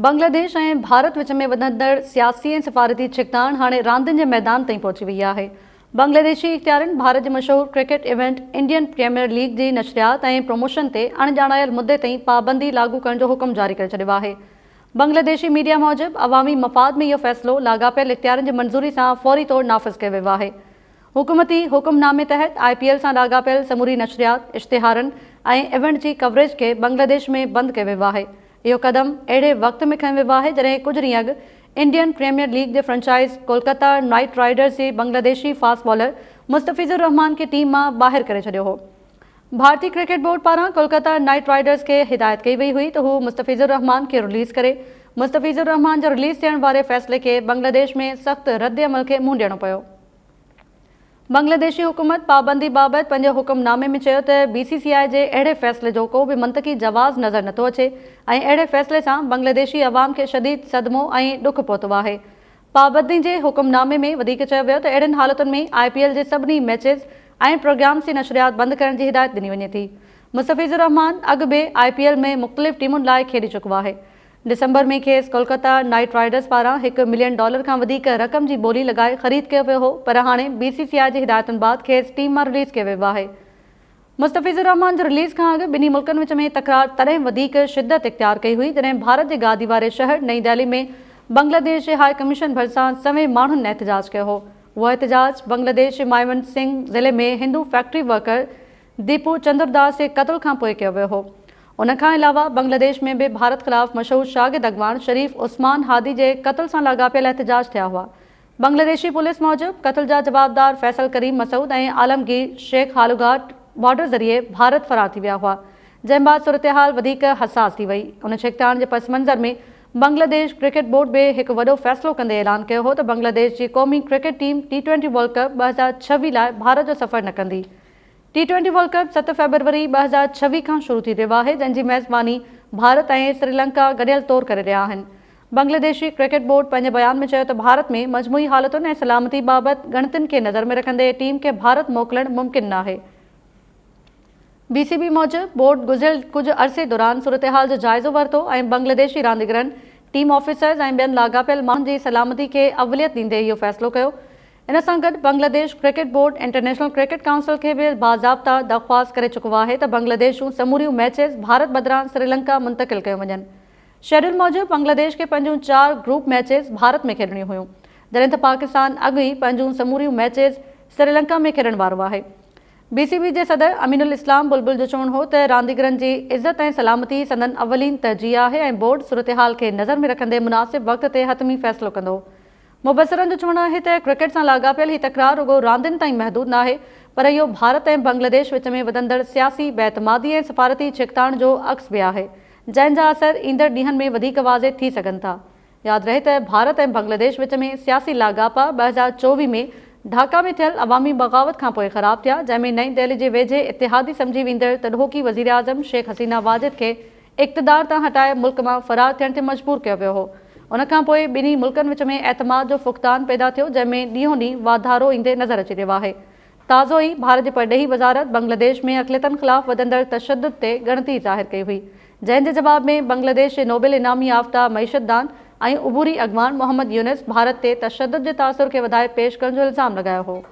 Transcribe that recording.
بنگلاديش ۽ ڀارت وچ ۾ وڌندڙ سياسي ۽ سفارتي ڇڪتاڻ هاڻي راندين جي ميدان تائين پهچي وئي آهي. بنگلاديشي اختيارين ڀارت جي مشهور cricket event Indian Premier League جي نشريات ۽ پروموشن تي اڻڄاڻايل مدي تائين پابندي لاڳو ڪرڻ جو حڪم جاري ڪري ڇڏيو آهي. بنگلاديشي ميڊيا موجب عوامي مفاد ۾ اهو فيصلو لاڳاپيل اختيارين جي منظوري سان فوري طور نافذ ڪيو ويو آهي. حڪومتي حڪم نامي تحت آء پي ايل سان لاڳاپيل سموري نشريات، اشتهارن ۽ ايونٽ جي ڪوريج کي بنگلاديش ۾ بند ڪيو ويو آهي. اهو قدم اهڙي وقت ۾ کنيو ويو آهي جڏهن ڪجهه ڏينهن اڳ انڊين پريميئر ليگ جي فرنچائز ڪولڪتا نائيٽ رائيڊرز جي بنگلاديشي فاسٽ بالر مستفيض الرحمان کي ٽيم مان ٻاهر ڪري ڇڏيو هو. ڀارتي ڪرڪيٽ بورڊ پاران ڪولڪتا نائيٽ رائيڊرز کي هدايت ڪئي وئي هئي ته هو مستفيض الرحمان کي رليز ڪري. مستفيض الرحمان جي رليز ٿيڻ واري فيصلي کي بنگلاديش ۾ سخت ردعمل کي منهن ڏيڻو پيو. بنگلاديشي حڪومت پابندي بابت پنهنجي حڪم نامي ۾ چيو ته بي سي سي آء جي اهڙي فيصلي جو ڪو به منطقي جواز نظر نٿو اچي ۽ اهڙي فيصلي سان بنگلاديشي عوام کي شديد صدمو ۽ ڏک پهتو آهي. پابندي جي حڪم نامي ۾ وڌيڪ چيو ويو ته اهڙين حالتن ۾ آء پي ايل جي سڀني ميچز ۽ پروگرامز جي نشريات بند ڪرڻ جي هدايت ڏني وڃي ٿي. مستفيض الرحمان اڳ به آء پي ايل ۾ مختلف ٽيمن لاء کيڏي چڪو آهي. ڊسمبر ۾ کيس ڪولڪتا نائيٽ رائيڊرز پاران هڪ ملين ڊالر کان وڌيڪ رقم جي ٻولي لڳائي خريد ڪيو ويو هو پر هاڻي بي سي سي آء جي هدايتن بعد کيس ٽيم مان رليز ڪيو ويو آهي. مستفيض الرحمان جي رليز کان اڳ ٻنهي ملڪن وچ ۾ تڪرار تڏهن وڌيڪ شدت اختيار ڪئي هئي جڏهن ڀارت جي گادي واري شهر نئين دهلي ۾ بنگلاديش جي هاء ڪميشن ڀرسان سوين ماڻهن احتجاج ڪيو هو. اهو احتجاج بنگلاديش جي مائمن سنگهه ضلعي ۾ هندو فيڪٽري ورڪر ديپو چندر داس جي قتل کان پوء ڪيو ويو هو. ان کان علاوه بنگلاديش ۾ به ڀارت خلاف مشهور شاگرد اڳواڻ شريف عثمان هادي جي قتل سان لاڳاپيل احتجاج ٿيا هئا. بنگلاديشي پوليس موجب قتل جا جوابدار فيصل ڪريم مسعود ۽ عالمگير شيخ هالوگهاٽ بارڊر ذريعي ڀارت فرار ٿي ويا هئا جنهن بعد صورتحال وڌيڪ حساس ٿي وئي. ان ڇڪتاڻ جي پس منظر ۾ بنگلاديش ڪرڪيٽ بورڊ به هڪ وڏو فيصلو ڪندي اعلان ڪيو هو ته بنگلاديش جي قومي cricket team T twenty world cup 2026 لاء ڀارت جو سفر نه ڪندي. T twenty world cup 7 February 2026 کان شروع ٿي رهيو آهي جنهن جي ميزباني ڀارت ۽ سريلنڪا گڏيل طور ڪري رهيا آهن. بنگلاديشي ڪرڪيٽ بورڊ پنهنجي بيان ۾ چيو ته ڀارت ۾ مجموعي حالتن ۽ سلامتي بابت ڳڻتين کي نظر ۾ رکندي ٽيم کي ڀارت موڪلڻ ممڪن ناهي. بي سي بي موجب بورڊ گذريل ڪجهه عرصي دوران صورتحال جو جائزو ورتو ۽ بنگلاديشي رانديگرن، ٽيم آفيسرز ۽ ٻين لاڳاپيل ماڻهن جي سلامتي کي اوليت ڏيندي اهو فيصلو ڪيو. ان سان گڏ Bangladesh cricket board international cricket council کي به باضابطا درخواست ڪري چڪو آهي ته بنگلاديش جون سموريون ميچز ڀارت بدران سريلنڪا منتقل ڪيون وڃن. شيڊول موجب بنگلاديش کي پنهنجون چار گروپ ميچز ڀارت ۾ کيڏڻيون هيون جڏهن ته پاڪستان اڳ ئي پنهنجون سموريون ميچز سريلنڪا ۾ کيڏڻ وارو آهي. بي سي بي جي صدر امين الاسلام بلبل جو چوڻ هو ته رانديگرن جي عزت ۽ سلامتي سندن اولين ترجيح آهي ۽ بورڊ صورتحال کي نظر ۾ رکندي مناسب وقت تي حتمي فيصلو ڪندو. مبصرن جو چوڻ آهي ته ڪرڪيٽ سان لاڳاپيل هي تڪرار رڳو راندين تائين محدود ناهي پر اهو ڀارت ۽ بنگلاديش وچ ۾ وڌندڙ سياسي بي اعتمادي ۽ سفارتي ڇڪتاڻ جو عڪس به آهي جنهن جا اثر ايندڙ ڏينهن ۾ وڌيڪ واضح ٿي سگهن ٿا. ياد رهي ته ڀارت ۽ بنگلاديش وچ ۾ سياسي لاڳاپا 2024 ۾ ڍاڪا ۾ ٿيل عوامي بغاوت کانپوء خراب ٿيا جنهن ۾ نئين دهلي جي ويجهي اتحادي سمجهي ويندڙ تڏهوڪي وزيراعظم شيخ حسينه واجد کي اقتدار تان هٽائي ملڪ مان فرار ٿيڻ تي مجبور ڪيو ويو هو. ان کان پوء ٻنهي ملڪن وچ ۾ اعتماد جو فقدان پيدا ٿيو جنهن ۾ ڏينهون ڏينهن واڌارو ايندي نظر اچي رهيو آهي. تازو ئي ڀارت جي پرڏيهي وزارت بنگلاديش ۾ اقليتن خلاف وڌندڙ تشدد تي ڳڻتي ظاهر ڪئي هئي جنهن جي جواب ۾ بنگلاديش جي نوبل انعام يافته معيشتدان ۽ عبوري اڳواڻ محمد يونس ڀارت تي تشدد جي تاثر کي وڌائي پيش ڪرڻ جو الزام لڳايو هو.